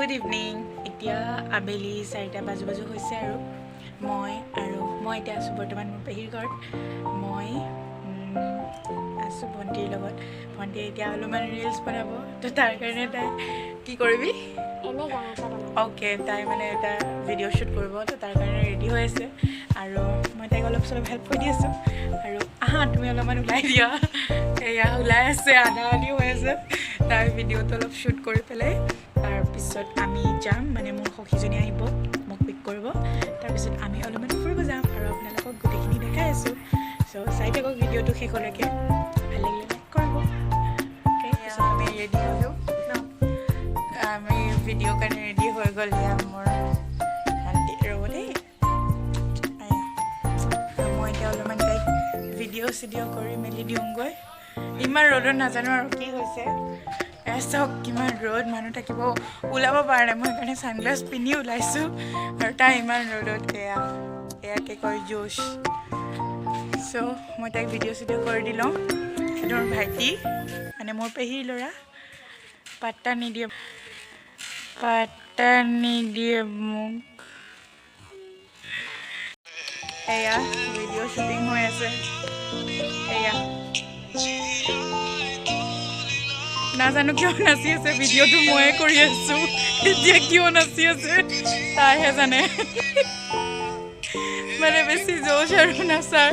Good evening. এতিয়া আবেলি 4টা বাজু বাজু হৈছে আৰু মই এতিয়া আছোঁ বৰ্তমান মোৰ পেহীৰ ঘৰত। মই আছোঁ ভণ্টিৰ লগত। ভণ্টিয়ে এতিয়া অলপমান ৰিলচ বনাব, তো তাৰ কাৰণে তাই কি কৰিবি? অ'কে, তাই মানে এটা ভিডিঅ' শ্বুট কৰিব, তো তাৰ কাৰণে ৰেডি হৈ আছে আৰু মই তাইক অলপ চলপ হেল্প কৰি দি আছোঁ। আৰু আহা, তুমি অলপমান ওলাই দিয়া। এয়া ওলাই আছে, আধা আধি হৈ আছে। তাৰ ভিডিঅ'টো অলপ শ্বুট কৰি পেলাই তাৰপিছত আমি যাম, মানে মোৰ সখীজনী আহিব, মোক পিক কৰিব। তাৰপিছত আমি অলপমান ফুৰিব যাম আৰু আপোনালোকক গোটেইখিনি দেখাই আছোঁ। চ' চাই থাকক ভিডিঅ'টো শেষলৈকে, ভাল লাগিলে লাইক কৰিব। অ'কে, পিছত আমি ৰেডি হ'লোঁ ন, আমি ভিডিঅ' কাৰণে ৰেডি হৈ গ'ল। এয়া মোৰ ভণ্টি, ৰ'ব দেই। এয়া মই এতিয়া অলপমান তাইক ভিডিঅ' চিডিঅ' কৰি মেলি দিওঁগৈ। ইমান ৰ'দত নাজানো আৰু কি হৈছে। এয়া চাওক, কিমান ৰ'দ, মানুহ থাকিব ওলাব পৰা নাই। মই সেইকাৰণে ছানগ্লাছ পিন্ধি ওলাইছোঁ আৰু তাই ইমান ৰ'দত। এয়া এয়াকে কয় জোচ। চ' মই তাইক ভিডিঅ' চিডিঅ' কৰি দি লওঁ। সেইটো মোৰ ভাইটি, মানে মোৰ পেহীৰ ল'ৰা। পাত্তা নিদিয়ে, পাত্তা নিদিয়ে মোক। এয়া ভিডিঅ' শ্বুটিং হৈ আছে। এয়া নাজানো কিয় নাচি আছে, ভিডিঅ'টো ময়ে কৰি আছোঁ। এতিয়া কিয় নাচি আছে তাইহে জানে। মানে বেছি জোচ আৰু নাচাৰ।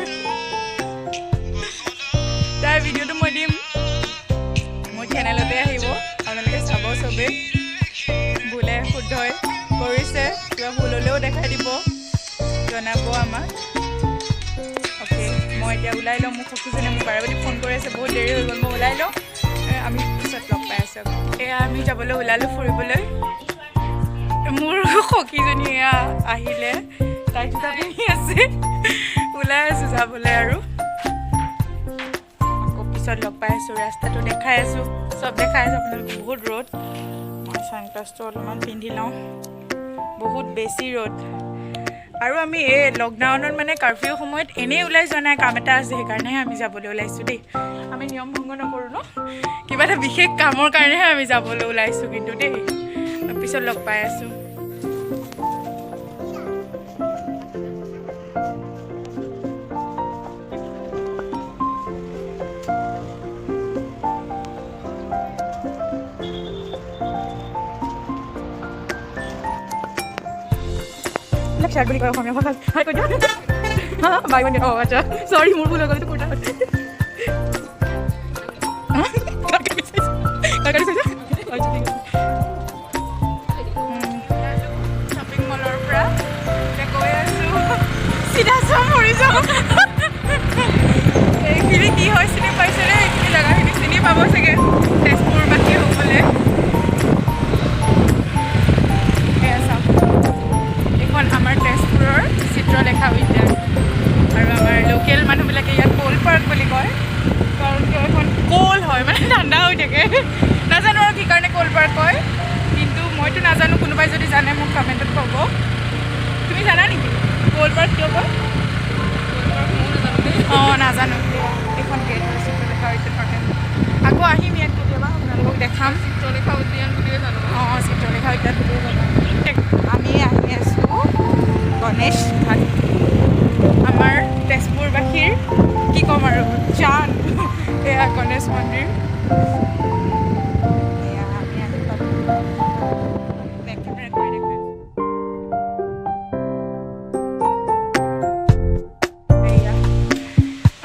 তাইৰ ভিডিঅ'টো মই দিম, মোৰ চেনেলতে আহিব, আপোনালোকে চাব চবেই। ভুলে শুদ্ধই কৰিছে, কিবা ভুল হ'লেও দেখাই দিব, জনাব আমাক। অ'কে, মই এতিয়া ওলাই লওঁ। মোক সখীজনে মোক বাৰে বাৰে ফোন কৰি আছে, বহুত দেৰি হৈ গ'ল। মই ওলাই লওঁ, আমি পিছত লগ পাই আছোঁ। এয়া আমি যাবলৈ ওলালোঁ ফুৰিবলৈ। মোৰ সখীজনী এয়া আহিলে, তাই জোতা পিন্ধি আছে। ওলাই আছোঁ যাবলৈ আৰু আকৌ পিছত লগ পাই আছোঁ। ৰাস্তাটো দেখাই আছোঁ, চব দেখাই আছোঁ আপোনালোক। বহুত ৰ'দ, মই ছানগ্লাছটো অলপমান পিন্ধি লওঁ, বহুত বেছি ৰ'দ। আৰু আমি এই লকডাউনত, মানে কাৰফিউ সময়ত এনেই ওলাই যোৱা নাই, কাম এটা আছে, সেইকাৰণেহে আমি যাবলৈ ওলাইছোঁ দেই। আমি নিয়ম ভংগ নকৰোঁ ন, কিবা এটা বিশেষ কামৰ কাৰণেহে আমি যাবলৈ ওলাইছোঁ কিন্তু দেই। পিছত লগ পাই আছোঁ। এইবিলাক শ্বাৰ্ট বুলি কয় অসমীয়া ভাষাত। হাই কৈ দিয়া। হা, বাই ওৱান। অঁ, আচ্ছা, চৰি, মোৰ ভুল হৈ গ'ল। এইটো কুৰ্তা। কাৰ কাটি চাইছা? কাৰ কাটি চাইছা? আচ্ছা, ঠিক আছে। শ্বপিং মলৰ পৰা এতিয়া গৈ আছোঁ। চিধা চোৱা, মৰি যাওঁ। এইখিনি কি হয় চিনি পাইছেনে? এইখিনি জেগাখিনি চিনি পাব চাগে তেজপুৰবাসীসকলে। এয়া চাওক, এইখন আমাৰ তেজপুৰৰ চিত্ৰলেখা উদ্যান আৰু আমাৰ লোকেল মানুহবিলাকে ইয়াত ক'ল পাৰ্ক বুলি কয়, কাৰণ কিয় এখন ক'ল হয়, মানে ঠাণ্ডা হৈ থাকে। নাজানো আৰু কি কাৰণে ক'ল পাৰ্ক কয়, কিন্তু মইতো নাজানো। কোনোবাই যদি জানে মোক কমেণ্টত ক'ব। তুমি জানা নেকি ক'ল পাৰ্ক কিয় কয়? অঁ, নাজানো। এইখন গেট হয় চিত্ৰলেখা উদ্যানৰ। আকৌ আহিম ইয়াত কেতিয়াবা, আপোনালোকক দেখাম। চিত্ৰলেখা উদ্যান বুলিয়ে জানো। অঁ, চিত্ৰলেখা উদ্যান বুলিয়ে জানো। আমি আহি আছোঁ গণেশ ঘাট, আমাৰ তেজপুৰবাসীৰ কি ক'ম আৰু জান এয়া গণেশ মন্দিৰ। এয়া আমি আহি পালোঁ। বেক কেমেৰা কৰি দেখাই আছোঁ। এয়া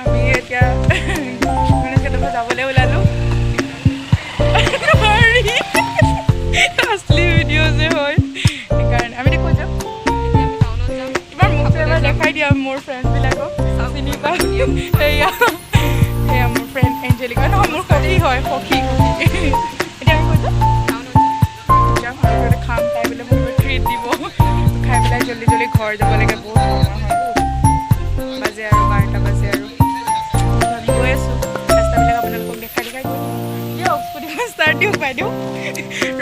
আমি এতিয়া গণেশ ঘাটৰ পৰা যাবলৈ ওলালোঁ। নোৱাৰি, আচলি ভিডিঅ' যে হয় সেইকাৰণে। আমি এতিয়া ক'ত যাম? এতিয়া আমি টাউনত যাম। এবাৰ মুখটো এবাৰ দেখাই দিয়া মোৰ ফ্ৰেণ্ডবিলাকক, চিনি পা। এয়া এয়া মোৰ ফ্ৰেণ্ড এঞ্জেলিকা, নহয়, মোৰ সখী হয়, সখী সখী। এতিয়া আমি ক'ত যাম? টাউনত যাম। যাম আৰু কিবা এটা খাম। তাই বোলে মোক ট্ৰিট দিব। খাই পেলাই জল্দি জল্দি ঘৰ যাব লাগে। বহুত সময় হয়, বাজে আৰু 12টা বাজে আৰু আমি গৈ আছোঁ। ৰাস্তাবিলাক আপোনালোকক দেখাই দেখাই গৈ। দিয়ক, স্কুটিখন ষ্টাৰ্ট দিয়ক বাইদেউ।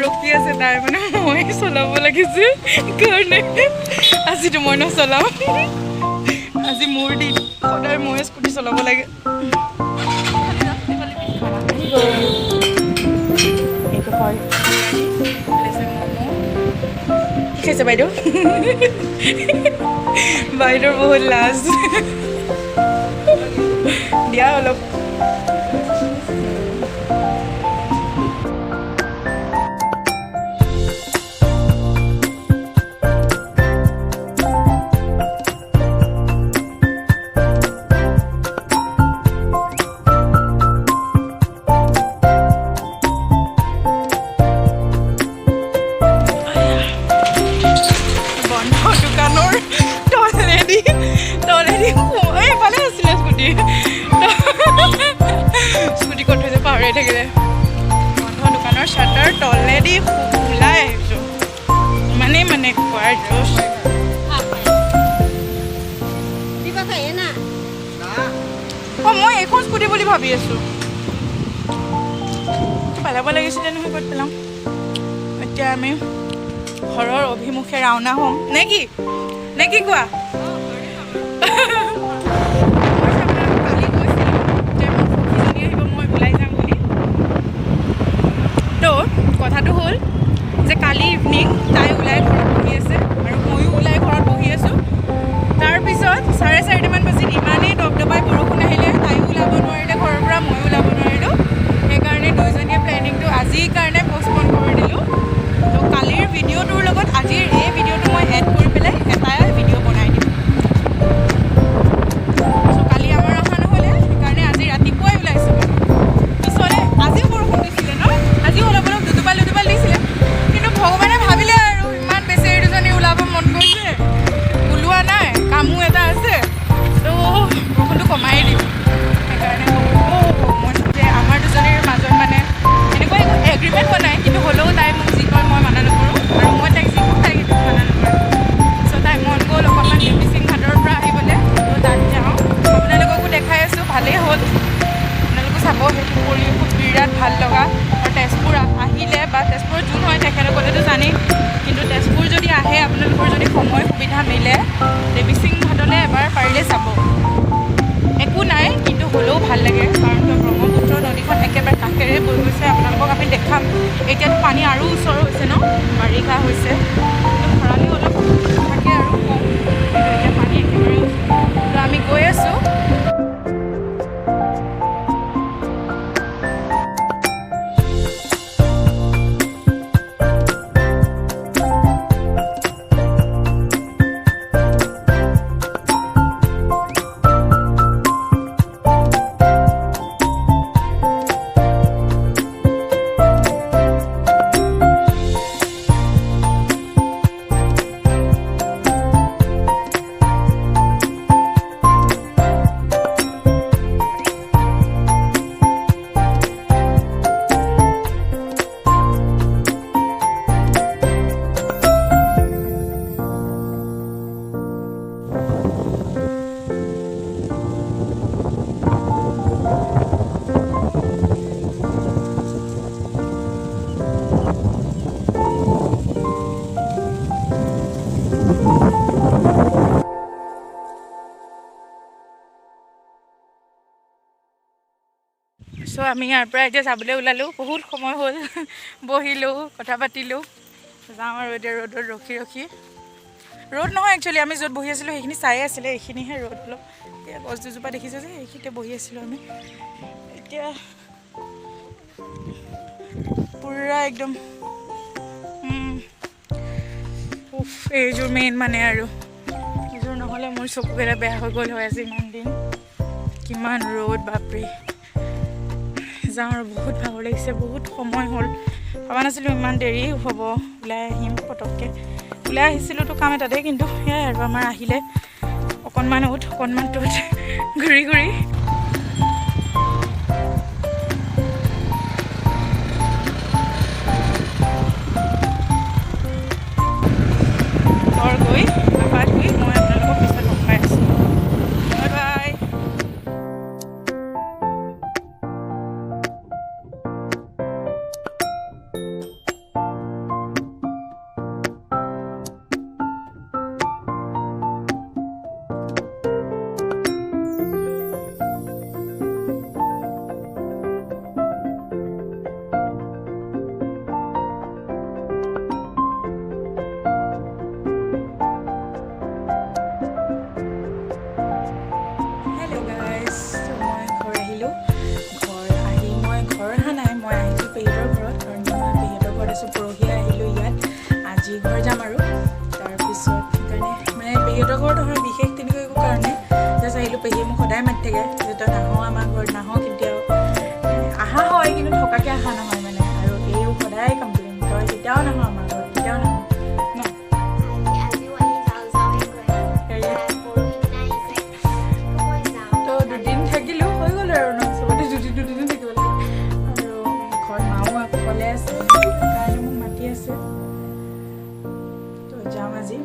ৰখি আছে তাই, মানে মই চলাব লাগিছে কাৰণে। আজিতো মই নচলাওঁ, আজি মোৰ দিন। সদায় ময়ে স্কুটি চলাব লাগে। খানা আহি গ'ল। এইটো হয় বিৰিয়ানী, এইফালে আছে ম'ম'। খাইছে বাইদেউ? বাইদেউৰ বহুত লাজ। দিয়া অলপ। দোকানৰ তলেদি তলেদি এইফালে আছিলে স্কুটি, স্কুটি ক'ত থৈছে পাহৰি থাকিলে। বন্ধ দোকানৰ শ্বাটাৰ তলেদি ওলাই আহিছোঁ, ইমানেই মানে খোৱাৰ জোচ। অঁ, মই এইখন স্কুটি বুলি ভাবি আছোঁ। পেলাব লাগিছিলে নহয়, ক'ত পেলাওঁ? এতিয়া আমি ঘৰৰ অভিমুখে ৰাওনা হ'ম নে কি? নে কি কোৱা? কালি কৈছিলোঁ যে মোৰ সখীজনী আহিব, মই ওলাই যাম বুলি। তো কথাটো হ'ল যে কালি ইভিনিং তাই ওলাই ঘৰত বহি আছে আৰু ময়ো ওলাই ঘৰত বহি আছোঁ। তাৰপিছত 4:30মান বাজিত ইমানেই দপদপাই বৰষুণ আহিলে, তাইও ওলাব নোৱাৰিলে ঘৰৰ পৰা, ময়ো ওলাব নোৱাৰিলোঁ। সেইকাৰণে দুইজনীয়ে প্লেনিংটো আজিৰ কাৰণে পষ্টপন কৰি দিলোঁ। তো কালিৰ ভিডিঅ'টোৰ লগত আজিৰ এই ভিডিঅ'টো মই এড কৰি পেলাই এটা ভিডিঅ' বনাই দিম। চ' কালি আমাৰ অহা নহ'লে, সেইকাৰণে আজি ৰাতিপুৱাই ওলাইছোঁ। মানে পিছলৈ আজিও বৰষুণ দিছিলে ন? আজিও অলপ অলপ দুটোপাল দুটোপাল দিছিলে, কিন্তু ভগৱানে ভাবিলে আৰু ইমান বেচেৰি দুজনী ওলাব মন গৈছে, ওলোৱা নাই, কামো এটা আছে, তো বৰষুণটো কমাই দিম। সেইকাৰণে মই যে আমাৰ দুজনীৰ মাজত মানে এনেকুৱা একো এগ্ৰিমেণ্ট হোৱা নাই, কিন্তু হ'লেও তাই মোক যি কয় মই মানা নকৰোঁ, আৰু মই তাইক যি কওঁ তাই সেইটো মানা নকৰে। চ' তাই মন গ'ল অকণমান দেৱী সিং ঘাটৰ পৰা আহিবলৈ, তো তাত যাওঁ। আপোনালোককো দেখাই আছোঁ, ভালেই হ'ল, আপোনালোকো চাব। সেইটো পৰিৱেশো বিৰাট ভাল লগা। আৰু তেজপুৰ আহিলে বা তেজপুৰত যোন হয় তেখেতসকলেতো জানেই, কিন্তু তেজপুৰ যদি আহে, আপোনালোকৰ যদি সময় সুবিধা মিলে, দেৱী সিং ঘাটলৈ এবাৰ পাৰিলে যাব। একো নাই, কিন্তু হ'লেও ভাল লাগে, কাৰণ ব্ৰহ্মপুত্ৰ নদীখন একেবাৰে কাষেৰে বৈ গৈছে। আপোনালোকক আমি দেখাম। এতিয়াতো পানী আৰু ওচৰ হৈছে ন, বাৰিষা হৈছে, কিন্তু খৰালি অলপ থাকে আৰু কম, কিন্তু এতিয়া পানী একেবাৰে ওচৰ। তো আমি গৈ আছোঁ। চ' আমি ইয়াৰ পৰা এতিয়া যাবলৈ ওলালোঁ। বহুত সময় হ'ল, বহিলোঁ, কথা পাতিলোঁ, যাওঁ আৰু এতিয়া। ৰ'দত ৰখি ৰখি, ৰ'দ নহয় একচুৱেলি, আমি য'ত বহি আছিলোঁ সেইখিনি চাই আছিলে, এইখিনিহে ৰ'দ অলপ। এতিয়া গছ দুজোপা দেখিছে যে, সেইখিনিতে বহি আছিলোঁ আমি। এতিয়া পূৰা একদম উফ, এইযোৰ মেইন মানে আৰু এইযোৰ নহ'লে মোৰ চকুকেইটা বেয়া হৈ গ'ল হয় আজি ইমান দিন। কিমান ৰ'দ বাপৰে! যাওঁ আৰু, বহুত ভাগৰ লাগিছে, বহুত সময় হ'ল। ভবা নাছিলোঁ ইমান দেৰি হ'ব, ওলাই আহিম পটককৈ। ওলাই আহিছিলোঁতো কাম এটাতে, কিন্তু সেয়াই আৰু আমাৰ আহিলে অকণমান উঠ অকণমান ত'ত ঘূৰি ঘূৰি। ঘৰ গৈ গা ধুই মই আপোনালোকক পিছত লগ পাই আছোঁ। Bye bye. থাকে যে তই নাহ আমাৰ ঘৰত, নাহ কেতিয়াও। অহা হয়, কিন্তু থকাকৈ অহা নহয় মানে। আৰু এইও সদায় কমপ্লেইন, তই কেতিয়াও নাহ আমাৰ ঘৰত, কেতিয়াও নাহ ন। আজিও আহি যাওঁ যাওঁৱে কৈ আছে। হেৰি। পৰহি দিনা আহিছে, মই যাওঁ। তো দুদিন থাকিলোঁ, হৈ গ'ল আৰু ন। চবতে দুদিন দুদিনে থাকিব লাগে। আৰু ঘৰত মাও অকলে আছে, সেইকাৰণে মোক মাতি আছে। তো যাম আজি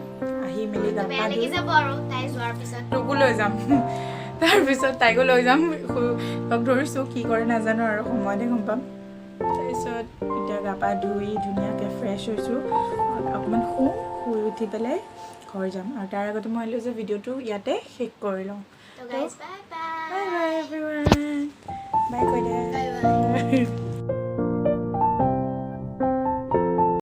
আহি মেলি গা পা বেয়া লাগি ধুই যাব আৰু তাই যোৱাৰ পিছত। তোকো লৈ যাম, তাৰপিছত তাইকো লৈ যাম। লগ ধৰিছোঁ, কি কৰে নাজানো আৰু, সময়তে গম পাম। তাৰপিছত এতিয়া গা পা ধুই ধুনীয়াকৈ ফ্ৰেছ হৈছোঁ, অকণমান শুওঁ, শুই উঠি পেলাই ঘৰ যাম। আৰু তাৰ আগতে মই ভাবিলোঁ যে ভিডিঅ'টো ইয়াতে শেষ কৰি লওঁ। তো guys, bye. Bye. Bye. Bye everyone, bye কৈ দে। Bye bye.